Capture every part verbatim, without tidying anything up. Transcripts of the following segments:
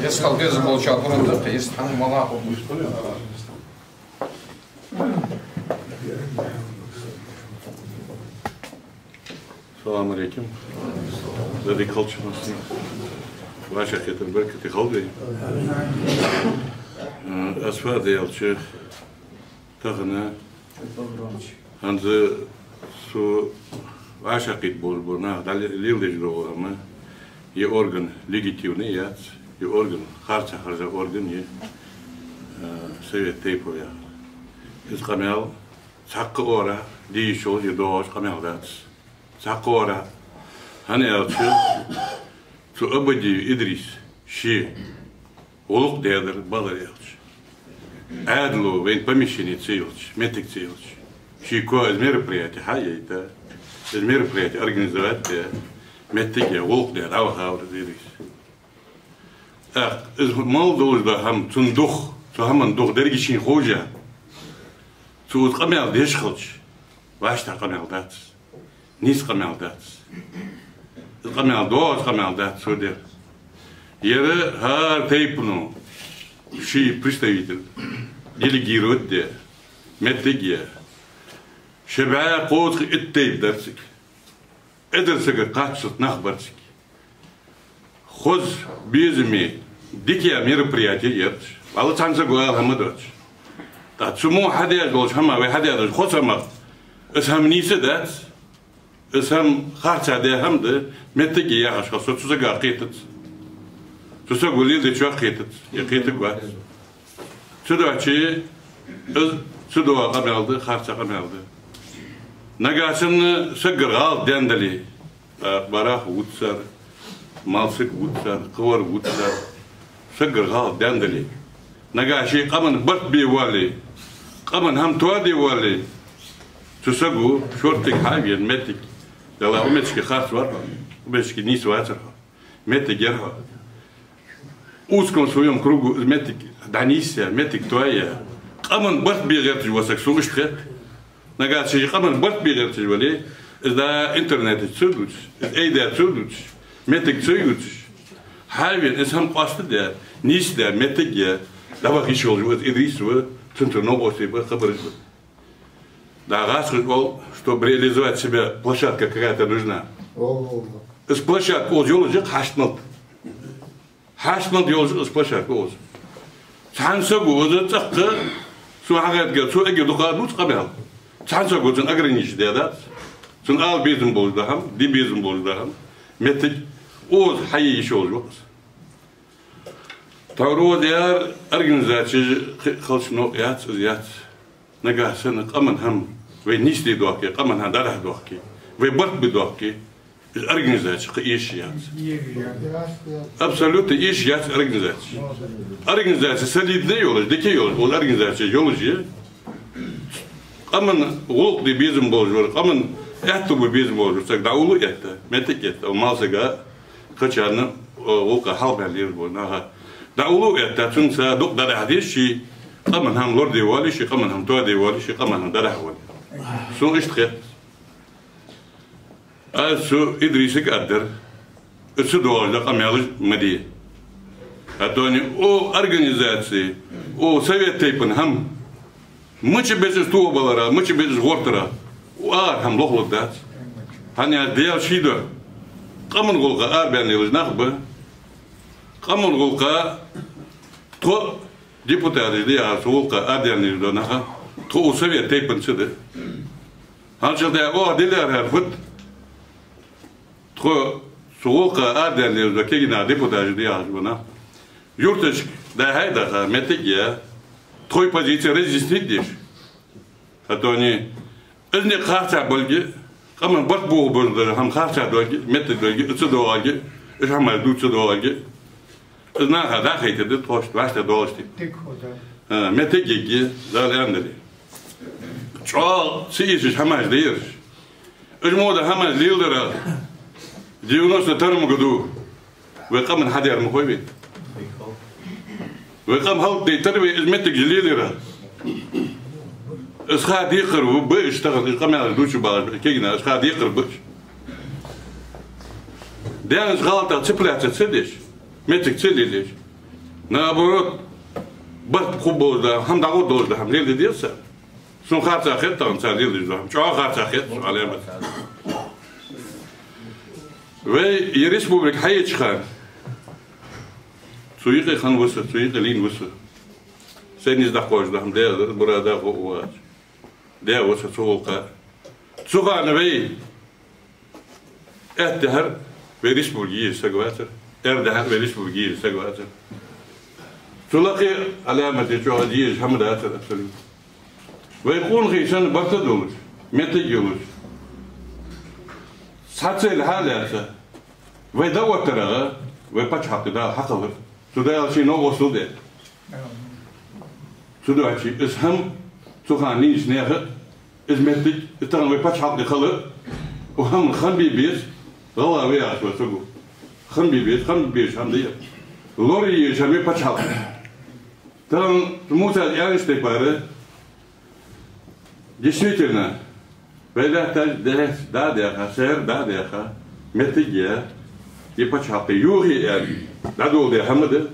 Эс хал беза болча буранда кхийс хьан малаху. Салам алейкум. Дадик халча масна. Ваша хетар баркати халбе. Э, асфа делча тахана. ХӀанз цу вӀашагӀкхийтта болаш бола нах дӀалелдеш дола хӀама, е орган легитимни яц, е орган харцахьа хержа орган я, э, Совет тейпов яхар. Из къамаьл цхьаккха ора, дийшо е доагӀаш къамаьл дац. Цхьаккха ора. ХӀана аьлча, цу Абадиев Идриса ший гӀулакх даьдар, бакъдар аьлча. Ӏаьдало вайна помещени ца йолча, моттиг ца йолча, ший коа из мероприяти хьаяйта, из мероприяти организовать даь, моттиг яь, гӀулакх даь дӀавахавар из Идрис. ТӀаккха из мел долаш дола хӀама, цун дух, цу хӀаман дух деррига шийна ховш а, цо из къамаьл деш хилча, вӀаштӀехьа къамаьл дац. Нийса къамаьл дац. Къамаьл доагӀаш къамаьл дац цо даьр. Ер хӀара тайпано ший представитель делегировать даь, моттиг яь. Ши бӀаь кхоачаш итт тайпа дар цига. Эзар сага кхаччалца нах бар цига. Хоза, безаме, дика мероприяти яр уж. Валлахӏи, цхьан саго ала хӀама доацаш. ТӀаккха цу мо хьадаьш долча хӀамах, вай хьадаь долча хоза хӀамах, из хӀама нийса дац, из хӀама харцахьа даь хӀама да, моттиг я яхаш хилча, со цу сагах кхетац. Цу саго леладечох кхетац, е кхетаргвац. Цудухьа из цудухьа къамаьл да, харцахьа къамаьл да. Нагахь санна саггара гӀалат даьнна дале, а, барах вувцар, малсаг вувцар, кхывар вувцар, саггара гӀалат даьнна дале, нагахь ший къаман барт бе воалле, къаман хӀама тоаде воалле, цу саго шортига хьавена моттиг, Дала, укх меттиге харц вар хьо, укх меттиге нийса вацар хьо. Моттиг яр хьо. Узком своем кругу из моттиг дӀанийсъяь, моттиг тоаяь. Къаман барт бе гӀерташ вола саг, сона иштта хет. Нагахь санна ший къаман барт бе гӀерташ вале, из да интернета чу ца дувцаш, из айдаьр ца дувцаш, моттиг ца ювцаш, хьавена, из хӀама къоастадаь, нийсдаь, моттиг яь, дӀаваха йиш йолаш ва из Идрис, ва цун цу новкъостий ба, хабараш ба. Да, гӀазкхаша оал, чтобы реализовать себя, площадка какая-то нужна. О. Из площадка укхаза йолаш я-кх хьашт мел. Хьашт мел йолаш я-кх из площадка укхаза. Цхьан саго укхаза цӀаккха, сона хьахетаргахьа, цо эггара дукха а дувц къамаьл. Цхьан саго цунна ограничить даь дац. Цунна ала безам болаш дола хӀама, де безам болаш дола хӀама, моттиг укхаза хьае йиш йолаш ва-кх из. Тхьовра укхаза яр организацеш, кхы халча новкъа яц, из яц. Нагахь санна къаман хӀама вай нийсде доахке, къаман хӀама дӀадахьа доахке, вай барт бе доахке, из организацеш кхы эшаш яц. Абсолютно эшаш яц организацеш. Организацеш солидни йолаш, дика йолаш, укхаза организацеш йолаш я. Къаман гӀулакх де безам болаш вар, къаман аьттув бе безам болаш вар саг дӀаувл а этта, моттиг а этта, малсага, кхычарна, о, гӀулакха хьалхабаьнна лелаш бола наха дӀаувл а этта, цунца дукха дӀадахьа деза, ший къаман хӀама лораде воалле, ший къаман хӀама тоаде воалле, ший къаман хӀама дӀадахьа воалле. Сона иштта хет. Аз цу Идрисага аргдар, цу доагӀаш дола къамаьлаш ма де. ХӀаьта укх организаци, укх Совет тейпан хӀама мича беза из тохабалара, мича беза из гӀортара, укх ара хӀама лохлургдац. ХӀана аьлча Даьла ший дар. Къаман гӀулакха арабаьнна лелаш нах ба. Къаман гӀулакха тхо депутаташ да яхар, цу гӀулакха арадаьнна лелаш дола нах, тхо укх Совет тейпан ца да. ХӀанз чакхдаь оаха дилар хӀара фуд? Тхо цу гӀулакха арадаьнна лелаш дола кагий нах депутаташ да яхаш бола нах. Юрташка дӀа-хьа а даха, моттиг а яь, тхоай позици разъяснить деш. ХӀаьта укх, из никъ харцахьа болга, къаман барт бохабеш дола хӀама харцахьа долга, моттиг долга, ца доагӀалга, уж хӀамаш дувца ца доагӀалга. Из наха дӀахайтар да тхоашта, вӀаштӀехьа доаллаш тайпа. Дика хӀама да. А, моттиг егги, Дала аьнна дале. ЧӀоагӀа ца эшаш хӀамаш да ераш. Уж мо да хӀамаш леладара девяносто втором году вай къаман хьадаьр ма хой вайна. Вай къам хӀалакдайтар вай из моттигаш лелаяра. Из ха декхар ба уж тахан, уж къамаьлаш дувцаш багӀаш кагий нах, из ха декхар ба уж. Даьннача гӀалатах цепляться ца деш, моттиг ца лелаеш, Наоборот, барт хургболаш да, хӀама дӀагӀоргдолаш да, хӀама леладе деза цар. Сона харцахьа хет тахан цар леладеш дола хӀама. ЧӀоагӀа харцахьа хет сона, Ӏаламат. Вай ер республика хьаеча хана, цу юкъе хинна ва со, цу юкъе лийнна ва со. Сайна из дӀакхоачаш да хӀама, Даьла мурада хов вац. Даьла ва со цу гӀулакха. Цу хана вай аьттехьара вай республика езаш саг вацар, аьрдехьара вай республика езаш саг вацар. Цу лакхе, Ӏаламате, чӀоагӀа дезаш хӀама дацар абсолютно. Вай къонахий санна барт а долаш, моттиг а йолаш, цхьа цӀе хьалаьца, вай дӀаоттарагӀа, вай паччахьалкхе Дала хьакхеллар, цу Дала ший новкъостал даьд. Цудухьа из хӀама цу хана лийннача наьха, из моттиг, из тахан вай паччахьалкхе хилар, укх хӀаман хам бе беза, гӀалгӀа ва яхаш ва саго. Хам бе беза, хам бе безаш хӀама да ер. Лорае езаш хӀама я паччахьалкхе. Тахан Мусас аьннача тайпара, действительно, вай лаьтташ дехьа дӀа а даьха, сехьара дӀа а даьха, моттиг я, е паччахьалкхе йохае аьнна дӀадоладаь хӀама да.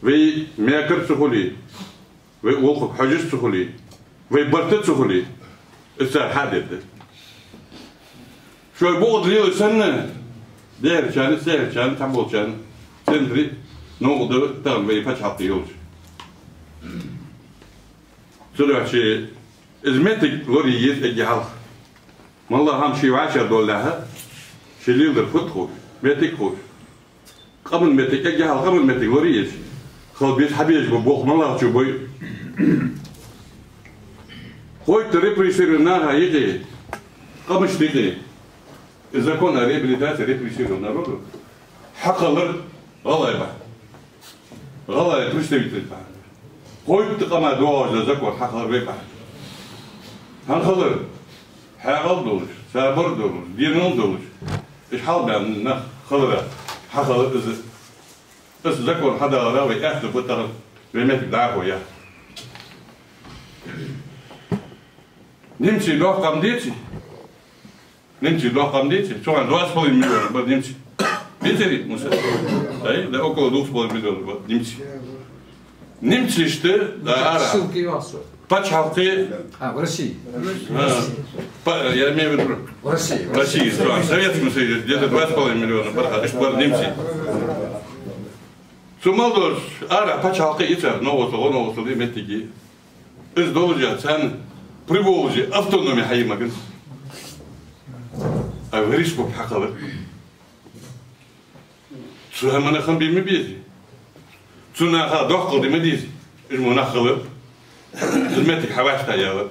Вай мекара ца хуле, вай улхуг хьожаш ца хуле, вай барта ца хуле, из цар хьадергда. Шоай букъ тӀа лелаш санна, дехьарчарна, сехьарчарна, цхьаболчарна центре новкъа да тахан вай паччахьалкхе йолаш. Цудухьа из моттиг лорае еза эггара хьалха. МоллагӀа хӀама ше вӀашагӀдоалалехьа, ше леладер фуд ховш, моттиг ховш. Къаман моттиг, эггара хьалха къаман моттиг лорае еза. Хила беза, хьабезаш ба болх моллагӀчо бой. Кхойтта репрессированни наха юкъе, къамашта юкъе, из закон о реабилитации репрессированных народов хьакхеллар гӀалгӀай бахьан. ГӀалгӀай представитель бахьан. Кхойтта къаман доагӀаш дола закон хьакхеллар вай бахьан. ХӀана хилар? Хьаькъал долаш, сабар долаш, денал долаш, уж хьалбаьнна нах хиларах хьакхеллар из. Из закон хьадалара вай аьттув ба тахан вай моттиг дӀахо яхар. Немций доккха къам деций? Немций доккха къам деций? Цу хана два с половиной миллиона бар немций. Децарий, Муса? Ай, да около двух с половиной миллионов бар немций. Немций ишта, да, ара. Ссылки у вас. Паччахьалкхе. А, в России. А, па-, я имею в виду, в России. В России, да, в Советском Союзе где-то два с половиной миллиона бар, ишта бар немций. Цу мел долча ара паччахьалкхе я цар, новкъостал, новкъостал я моттиг. Из долаш а царна Приволжье автономи хьае магар. А вай республика хьакхеллар. Цу хӀаманах хам бе ма безий. Цу наха доккхал де ма дезий. Уж мо нах хилар. Из моттиг хьавӀашагӀъяьлар.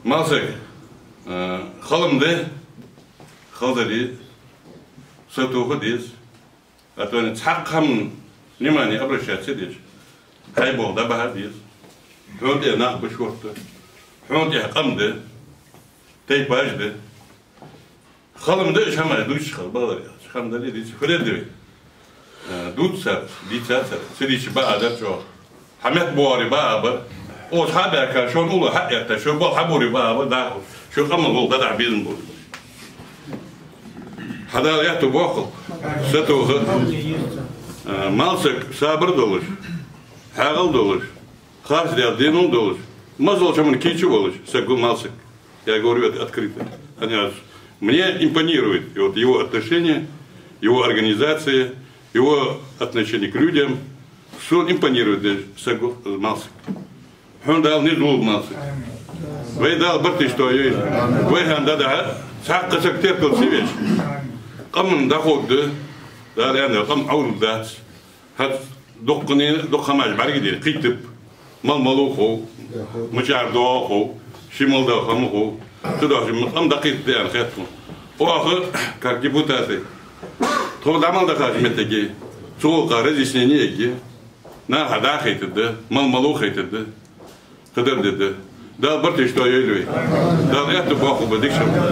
Малсаг, а, хала ма де, хала дале, сатоха деза. А то цхьаккха хӀаман внимание обращать ца деш, хьай болх дӀабахьа деза. Хьона тӀа нах ба шортта. Хьона тӀа къам да, тайпаш да. Хала ма де, уж хӀамаш дувцаш хила, бала яхаш. Хала дале, дийца хургда вай. Э, дувц цар, дийца цар, ца дийча бакъ дар чӀоагӀа. Хьа метта боагӀаре бакъ бар. Укхаза хьа а баьхка, шоана уллув хьа а этта, шоай болх хьаборе бакъ бар, дӀахо шоай къаман гӀулакх дӀадахьа безам ба. Хьа Дала аьттув боаккхалба. Сатоха. Э, малсаг сабар долаш, хьаькъал долаш, харцдераш денал долаш, мел долча хӀаман кийча волаш саг ва малсаг. Я говорю это открыто. Они говорят, мне импонирует и вот его отношение, его организация, его отношение к людям. Сона импонирует даже саг ва малсаг. Хьона Дала низ лулба, малсаг. Вай Дала барт иштта йойла. Вай хӀанз дӀадахьа, цхьаккха саг теркал ца веш, къаман дӀаховргда, Дала аьннар, къам Ӏовралургдац. ХӀанз дуккханена дукха хӀамаш бӀаргадайра, кхийттаб. Мала малув хов, мичара доагӀа хов, ший мел дола хӀама хов. Цудухьа ма къам дӀакхийттаде аьнна хет сона. Оаха, как депутаты, тхо дӀа мел дахача моттиге, цу гӀулакха разъяснени ергья. Наха дӀахайтаргда, мала малув хайтаргда. Кхыдар де да. Дала барт иштта йойла вай. Дала аьттув боаккхалба дикача хӀаман.